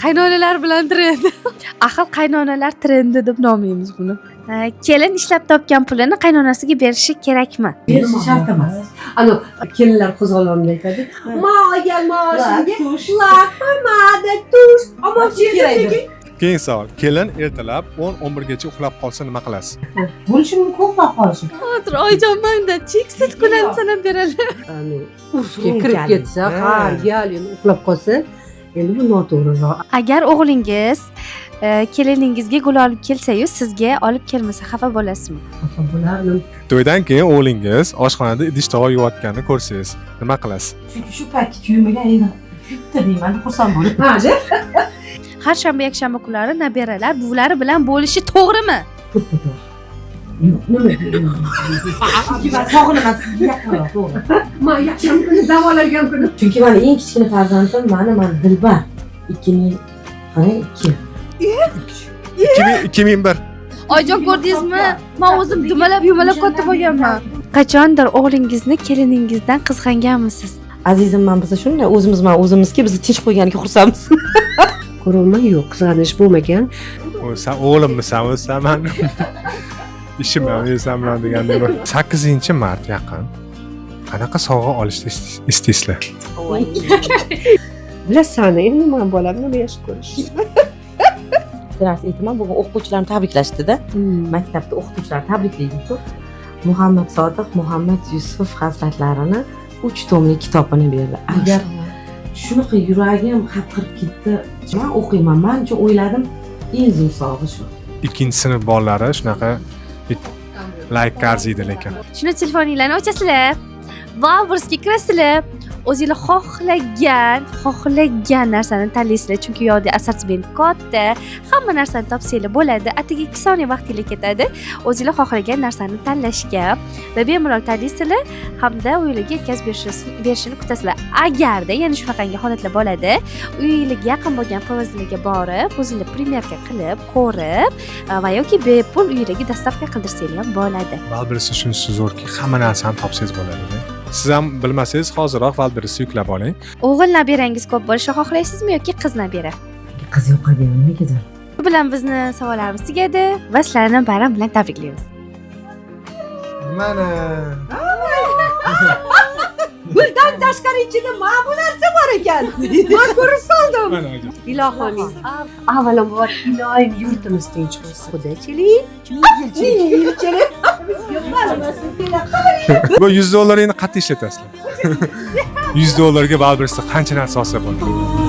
Qaynonalar bilan trend. Ahil qaynonalar trendi deb nomlaymiz buni. Kelin ishlab topgan pulini qaynonasiga berishi kerakmi? Berishi shart emas. Anu kelinlar qo'zg'olonda aytadi. Ma olgan maoshimga lak, pomada, tush olmoqchi Kerakdir. Keyingi savol. Kelin ertalab 10-11 gacha uxlab qolsa nima qilasiz? Bo'lishi mumkin, uxlab qolishi. Hozir oyijon manda cheksiz kunlarni sanab beradi. Anu urfga kirib ketsa, ha, gal endi uxlab qolsa, endi bu noto'g'riroq. Agar o'g'lingiz keliningizga gul olib kelsa-yu, sizga olib kelmasa, xafa bo'lasizmi? Xafa bo'lardim. To'ydan keyin o'g'lingiz oshxonada idish tovoq yuvayotganini ko'rsangiz nima qilasiz? Chunki shu paytgacha yuvmagan, endi yuvibdi deyman, xursand bo'lib. Ha, de. Har shanba, yakshanba kunlari nabiralar buvilari bilan bo'lishi to'g'rimi? To'ppa to'g'ri. Yo'q, nima? Chunki man sog'inaman, sizga yaqinroq, to'g'ri. Man yakshanba kuni dam oladigan kunim. Chunki mani eng kichkina farzandim, mani Dilbar 2000, qarang, 2. 2000, 2001. Oyijon, ko'rdingizmi? Man o'zim dumalab yumalab katta bo'lganman. Qachondir o'g'lingizni keliningizdan qizg'anganmisiz? Azizim, man biza shunday o'zimiz, man o'zimizki, bizni tinch qo'yganiga xursandmiz. Ko'ryapman, yo'q, qizg'anish bo'lmagan. Sen o'g'limmisan, o'zi man ishim ham san bilan degandek. 8-mart yaqin. Qanaqa sovg'a olishni istaysizlar? Bilasan, endi man bolam nima yaxshi ko'rish. Bitta narsa aytaman, bugun o'qituvchilarni tabriklashdida, maktabda o'qituvchilar tabriklaydiku. Muhammad Sodiq Muhammad Yusuf hazratlarini 3 tomli kitobini berdi. Agar shunaqa yuragim hapriqib ketdi. Man o'qiyman, man uchun o'yladim, eng zo'r sovg'a shu. Ikkinchi sinf bolalari shunaqa laykka arziydi lekin. Shuni telefoninglarni ochasizlar, Wildberriesga kirasizlar, o'zinglar xohlagan narsani tanlaysizlar, chunki u yoqda assortiment katta, hamma narsani topsanglar bo'ladi. Atigi 2 soniya vaqtinglar ketadi o'zinglar xohlagan narsani tanlashga va bemalol tanlaysizlar hamda uylarga yetkazib berishini kutasizlar. Agarda yana shunaqangi holatlar bo'ladi, uyinglarga yaqin bo'lgan ПВЗlarga borib, o'zinglar примерка qilib ko'rib va yoki bepul uylarga доставка qildirsanglar ham bo'ladi. Wildberriesni shunisi zo'rki, hamma narsani topsangiz bo'ladi. Siz ham bilmasangiz, hoziroq Wildberriesni yuklab oling. O'g'il nabirangiz ko'p bo'lishini xohlaysizmi yoki qiz nabira? Qiz yo'qadi nimagadir. Bu bilan bizni savollarimiz tugadi va sizlarni bayram bilan tabriklaymiz. Mana. Guldan tashqari ichida mana bu narsa bor ekan. Man ko'rib qoldim. Mana hocam. Ilohim, avvalambor iloyim yurtimiz tinch bo'lsin. Xudochilik, ming yilchilik. Bu 100 dollaringni qayerda ishlatasizlar? 100 dollarga Wildberriesda qancha narsa olsa bo'ladi?